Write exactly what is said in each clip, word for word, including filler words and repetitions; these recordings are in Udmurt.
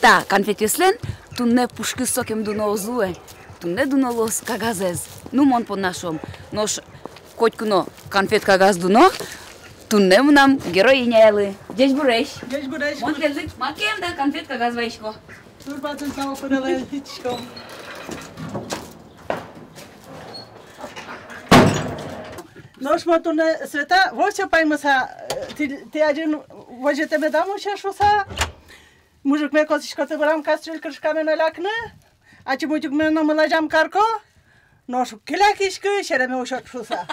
Та конфетъёслэн туннэ пушкыз сокем дуно уз луэ. Туннэ дуно луоз кагазэз. Ну, мон понна шуом. Нош котьку но конфет, кагаз дуно, туннэ мынам героинялы. Ӟечбуресь. Ӟечбуресь. Мон тӥледлы макем да конфет, кагаз вайисько. Турбатын тау пыралэ ичком. Нош мон туннэ, Света, вовсе паймыса, э, тӥ, тӥ азьын возьытэме дам усе шуса. Мужикме косӥсько тыбырам кастрюль крышкамен лякыны, ачим утюгме но мылазям карко, нош уг ке лякиськы, сереме усёд шуса.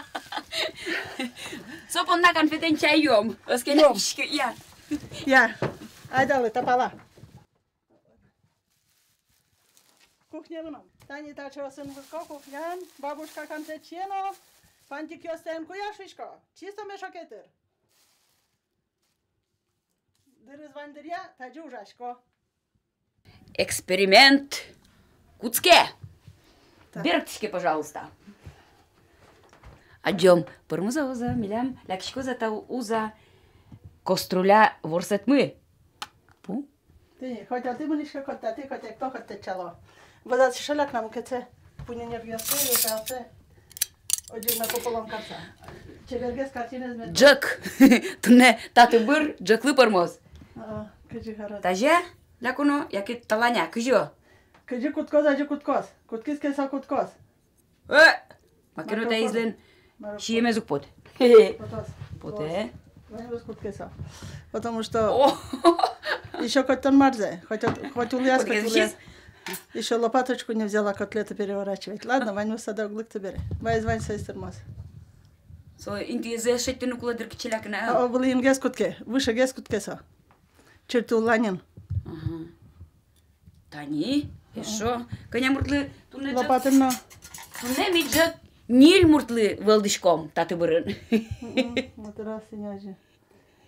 Со понна конфетэн чай юом, оскеле писькы, я. Я, айдалэ, тапала. Кухне мыном. Тани таӵе сын вырко кухнян, бабушка конфет сиено, пантикъёстэн куя шуисько, чисто мешокетыр. Дырыз вань дыръя тазьы ужасько. Эксперимент кутске. Так. Берыктӥське, пожалуйста. Адӟом, пӧрмоз-а, уз-а, милям лякиськоз-а та, уз-а коструля ворсэтмы. Пу. Тӥни, хоть отӥ мынӥське, хоть татӥ, хоть экто, хоть тэтчало. Вӧзаз сыӵе лякнам, кыӵе пуньы нервъёсты, ветлалсэ. Озьы ик на пополам карса. Чебергес картинаез мед. Ӝӧк. Туннэ та тыбыр ӝӧклы пӧрмоз. А, кызьы карод. Тазьы ляконо, яке таланя, кызьы? Кызьы кутскоз, азьы кутскоз. Кутскиз ке со, кутскоз. Э! Маке но таизлэн сиемез уг пот. Потоз. Потэ. Ваньмыз кутске со. Потому что ещё коть тон марзэ, хоть от-, хоть улӥяз, хоть улӥяз. Ещё лопаточку не взяла котлету переворачивать. Ладно, ваньмыз садэ уг лыкты бере. Вайиз вань, соиз тырмоз. Со интыезэ шедьтыны кулэ дыр, кытчы лякыны. А, о, вылӥынгес кутске, вышегес кутске со. Чыртыуланьын. Ага. Тани, эшшо. Кӧня муртлы туннэ ӝӧк? Лопатаен но. Туннэ ми ӝӧк ньыль муртлы вӧлдӥськом та тыбырын. Мгм. Вот раз и няжи.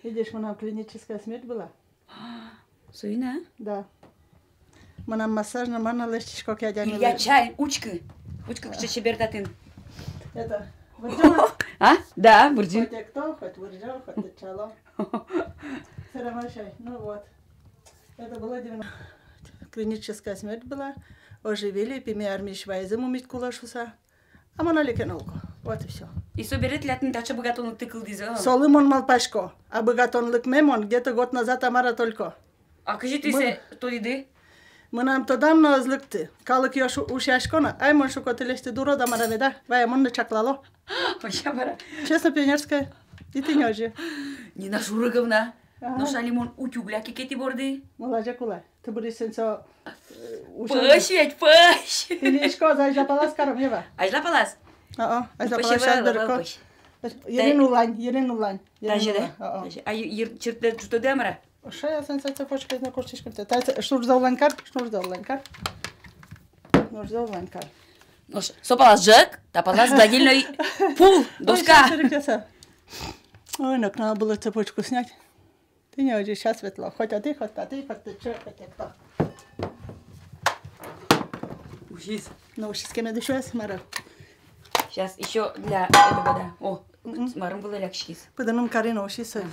Видишь, мынам клиническая смерть была. Соин-а? Да. Мынам массаж но мар но лэсьтӥсько ке адямилы. Илья, чаль, учкы. Учкы, кыӵе чебер татын. Это, вырӟо. А? Да, вырӟы. Хоть экто, хоть вырӟо, хоть тэтчало. Всё равно чай. Ну вот. Это было девяносто. Клиническая смерть была. Оживили, пиме армиысь вайизы, мумит кулэ шуса. А мон али ке но улӥсько. Вот и всё. И собере тӥляд тӥни таӵе быгатонлыкты кылдӥз, а? Солы мон малпасько. А быгатонлыкме мон где-то год назад-а, мар-а только. А кызьы тӥ сое тодӥды? Мынам тодам но ӧз лыкты. Калык ёш ушъясько на. Ай, мон, шуко, тӥлесьтыд урод-а, мар-а меда. Вай, мон но чаклало. Вообще, мар-а. Честно, пионерская. И тӥни озьы. Нина Шуриковна. Ага. Нош али мон утюг лякисько тӥ борды. Мылазе кулэ. Тыбырысен со, э, ушан. Пӧсь ведь, пӧсь! Тӥни ишко, азьлапалаз каром, Ева. Азьлапалаз? А-а, азьлапалаз. Пӧсь, Ева, ас берыко. Пӧсь. Йырин улань, йырин улань. Тазьы, да? А-а. Тазьы. А йыр-, чыртытэк ӝутоды-а, мар-а? Шая сенсация почка, изна куртчишкын. Та шнурзэ улань кар, шнурзэ улань кар. Шнурзэ улань кар. Нош со палаз ӝӧк, та палаз гладильной пул, доска. Ой, щас, щас, щас. Ой, ну, надо было цепочку снять. Тӥни озьы, щас ветло. Хоть отӥ, хоть татӥ, хоть тэтчы, хоть экто. Усиз. Ну, усиз ке мед усёз, мар-а. Щас ещё для этого, да. О, мгм. Марым вылэ лякиськиз. Пыдыным кари но усиз. Ага.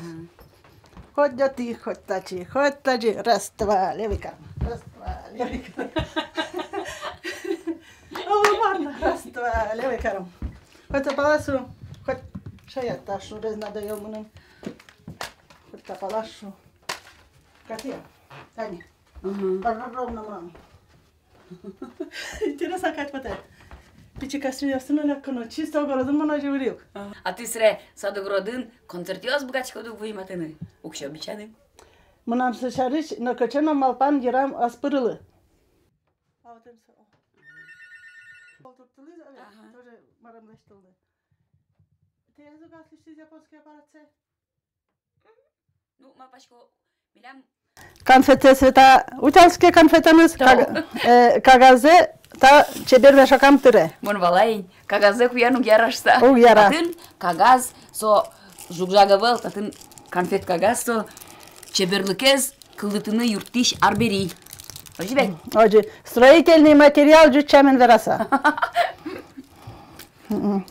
Хоть отӥ, хоть татӥ, хоть тазьы. Раз, два, левый карман. Раз, два, левый карман. О, мар но. Раз, два, левый карман. Хоть та палаз шу, хоть шая та шнурез надоел мыным. Хоть та палаз шу. Катя, Таня. Мгм. Ровно, мам. Интересно, как вот это. Пичи кастрюльёсты но ляконо, чисто огородын мон озьы вырӥ ук. А тӥ сыре сад-огородын концертъёс быгатӥськоды ук возьматыны, уксё бичаны? Мынам со сярысь нокыӵе но малпан йырам ӧз пырылы. А вот это всё. Пол туртылы, да, ага, тоже марым лэсьтылды. Тӥ ӧз уг аслэсьтыз японский аппаратсэ? Ну, малпасько, милям конфетсэ Света утялтӥз ке конфетэныз, тау. Каг-, э, кагазэ та чебер мешокам тыре. Мон валай ини, кагазэ куян уг яра шуса. Уг яра. Татын кагаз со жуг-жаг ӧвӧл, татын конфет кагаз со чеберлыкез кылдытыны юрттӥсь арбери. Озьы ведь? Озьы. Строительный материал, ӟуч сямен вераса. Мгм.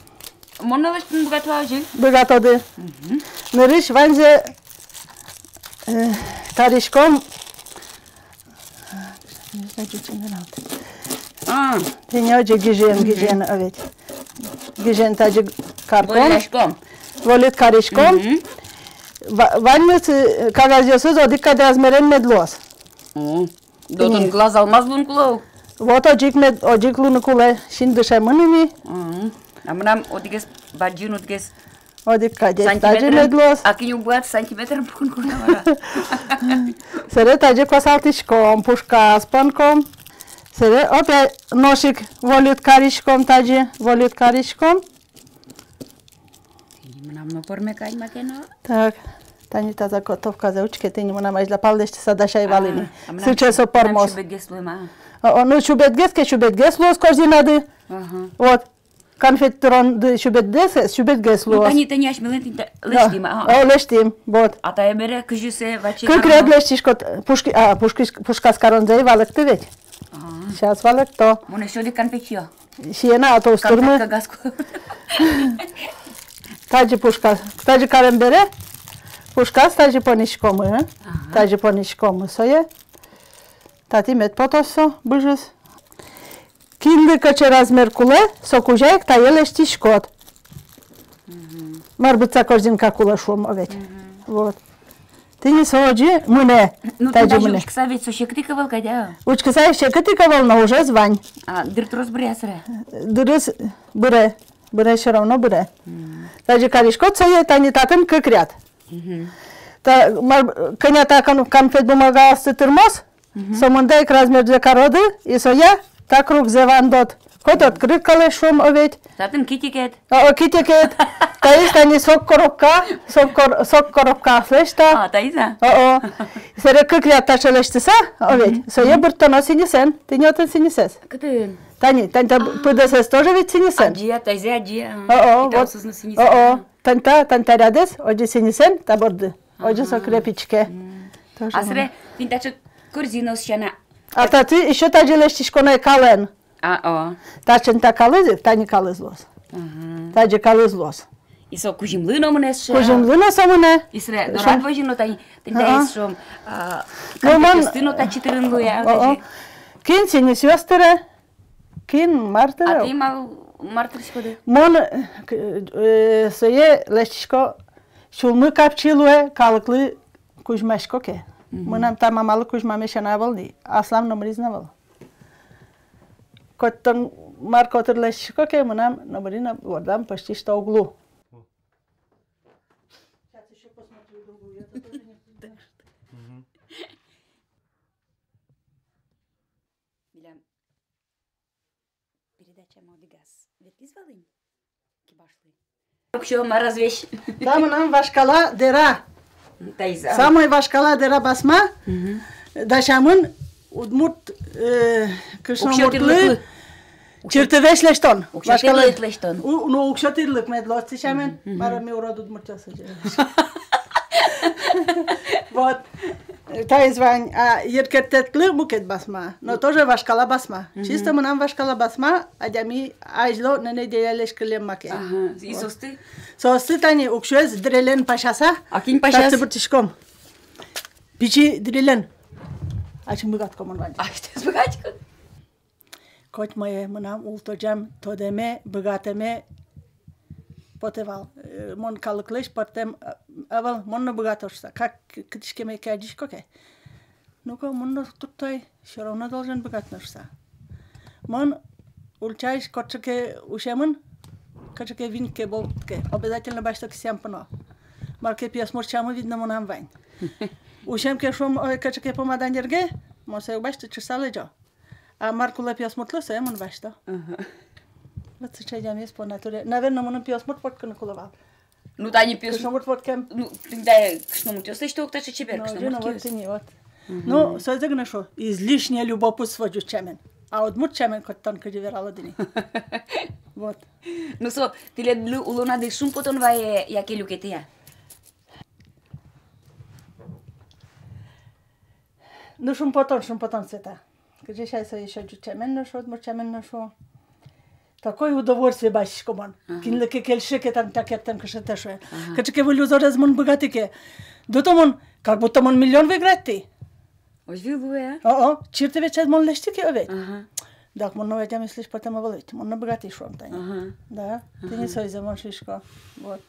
Мон но лэсьтыны быгато-а озьы? Быгатоды. Мгм. Нырысь ваньзэ, э, кариськом Тачи чыныралт. А, Тӥни озьы гижен, гижен, а ведь. Гижен тазьы карком. Волыт кариськом. Волыт кариськом. Мгм. Ва-, ваньмыз, э, кагазъёсыз одӥг кадь размерен мед луоз. О, тӥни. Дотын глаз алмаз луыны кулэ. Вот озьы ик мед, озьы ик луыны кулэ, син дышемын ини. Мгм. А мынам одӥгез бадӟым, одӥгез Одӥг кадесь тазьы мед луоз. Сантиметрен, а кин уг быгаты, сантиметрен пукыны кулэ вал. Сэре тазьы косалтӥськом, пушказ понӥськом. Сэре опять нош ик волыт кариськом, тазьы волыт кариськом. Тӥни мынам но пӧрме кадь маке но. Так, тани та заготовказэ учке, тӥни мынам азьлапал лэсьтыса дасяй вал ини. А, а мынам сыӵе со пӧрмоз. Мынам сюбегес луэм, а. О, о, ну, сюбегес ке, сюбегес луоз корзинады. Ага. Вот. Конфет тыронды сюбедгес, сюбедгес луоз. Ну, тани, тани асьмелэн тӥни та-, да, лэсьтӥм, а. О, лэсьтӥм, вот. А тае бере кызьы сое ваче кароно? Кык ряд лэсьтӥськод, пушки-, а, пушкысь-, пушказ каронзэ ӧй валэкты ведь. А. Сейчас валэкто. Мон эшшо одӥг конфет сиё. Сие на, а то уз тырмы. Конфет кагаз ку. Тазьы пушказ, тазьы карем бере, пушказ тазьы понӥськомы, а? Ага. Тазьы понӥськомы сое. Татӥ мед потоз со быжыз. Кинлы кыӵе размер кулэ, со кузя ик тае лэсьтӥськод. Мгм. Мар быдӟа корзинка кулэ шуом, о ведь. Мгм. Вот. Тӥни со озьы мынэ. Ну, тазьы тӥни мынэ. Учкыса ведь со секыт ик ӧвӧл кадь, а? Учкыса ик секыт ик ӧвӧл, но ужез вань. А дыр трос быре-а сэре? Дырыз быре, быре, всё равно быре. Мгм. Тазьы кариськод сое, тани татын кык ряд. Мгм. Та, мар, кӧня та кон-, конфет бумагаосты тырмоз, Мгм. Сомында ик размерзэ кароды, и соя та кругзэ вандод. Коть открыткалэсь шуом, о ведь. Татын китикет. О, о, китикет. Таиз тани сок коробка, сок кор-, сок коробкаослэсь та. А, таиз-а? О, о. Сэре кык ряд таӵе лэсьтыса, о ведь. Мгм. Сое быртоно сӥньысэн. Тӥни отын сӥньысэз. Кытын? Тани, тани та пыдэсэз тоже ведь сӥньысэн. Адӟи-а, таизэ адӟи-а. О, о, и вот. Таосыз но сӥньысэн. О, о. Тани та, тани та рядез, озьы сӥньысэн, та борды. Озьы со крепитске. Мгм. Тоже. А сэре, мон тӥни таӵе корзинаос сяна. А татӥ ещё тазьы лэсьтӥсько на калэн. А, о. Таӵе та калыз, тани калыз луоз. Ага. Тазьы калыз луоз. И со кузьымлы но мынэ эшшо. Кузьымлы но со мынэ. И сэре дорад возьыны но тани, тӥни та эшшо, а, ну, мон конфетъёсты но татчы тырыны луэ, а, о, о, тазьы. Кин сӥньысъёс тыре. Кин мар тыре? А тӥ мал, мар тырӥськоды? Мон, э, сое лэсьтӥсько, сюлмы капчи луэ, калыклы кузьмасько ке. Мгм. Мынам та мамалы кузьмаме сяна ӧвӧл ни, аслам номыриз но ӧвӧл. Коть тон мар котыр лэсьтӥсько ке, мынам номыри но вордам почти что уг лу. Мгм. Милям передачамы одӥгаз ветлӥз вал ини Кибашлы. Уксё мар-а весь? Та мынам вашкала дэра. Таиз-а? Самой вашкала дэра басма. Мгм. Дасямын удмурт, э, кышномуртлы. Уксё тӥрлыклы. Чыртывесь лэсьтон. Уксё тӥрлык лэсьтон. У-, ну, уксё тӥрлык мед луоз сямен. Мгм. Мар-а ми урод удмуртъёс озьы. Вот. Таиз вань, а, йыркерттетлы мукет басма, но тоже вашкала басма. Мгм. Чисто мынам вашкала басма, адями азьло нэнэделялэсь кылем маке. Ага, и соосты? Соосты тани уксёез дрелен пасяса. А кин пасяз? Татчы быртӥськом. Пичи дрелен. Ачим быгатӥсько мон вань. Ачим быгатӥськод. Котьмае мынам ултоӟам, тодэме, быгатэме потэ вал. Э, мон калыклэсь пӧртэм, э, ӧвӧл, мон но быгато шуса. Как к-, кытысь ке мае ке адӟисько ке. Ну-ка, мон но туртто ай, всё равно должен быгатыны шуса. Мон ульчаысь кыӵе ке усемын, кыӵе ке винт ке, болт ке, обязательно басьто кисыям пыно. Мар ке пиосмурт сямы, видно, мынам вань. Усем ке шуом, ой, кыӵе ке помада нерге, мон сое уг басьты, чыса лэзё. А мар кулэ пиосмуртлы, сое мон басьто. Ага. Вот сыӵе адямиез по натуре. Наверно, мыным пиосмурт пӧрткыны кулэ вал. Ну, тани пиос-, кышномурт пӧрткем. Ну, тӥни та кышномуртъёслэсь туж таӵе чебер, ну, кышномуртъёс. Тӥни, вот. Мгм. Ну, соиз гинэ шуо, излишняя любопытство ӟуч сямен. А удмурт сямен коть тон кызьы вералод ини. Вот. Ну, со тӥледлы улонады шумпотон вае яке люкетэ-а? Ну, шумпотон, шумпотон, Света. Кызьы ай со ещё ӟуч сямен но шуо, удмурт сямен но шуо. Такое удовольствие басьтӥсько мон. Ага. Кинлы ке кельше ке, тани та кертэм кышетэ шуэ. Ага. Кыӵе ке выль узорез мон быгатӥ ке. Дуто мон, как будто мон миллион выиграть тӥ. Озьы луэ? О-о, чиртэ ведь, мон лэсьтӥ ке ведь. Ага. Дак мон но адямиослэсь потэм ӧвӧл ведь, мон но быгатӥ, шуом, тани. Ага. Да, тӥни соизэ мон шуисько. Вот.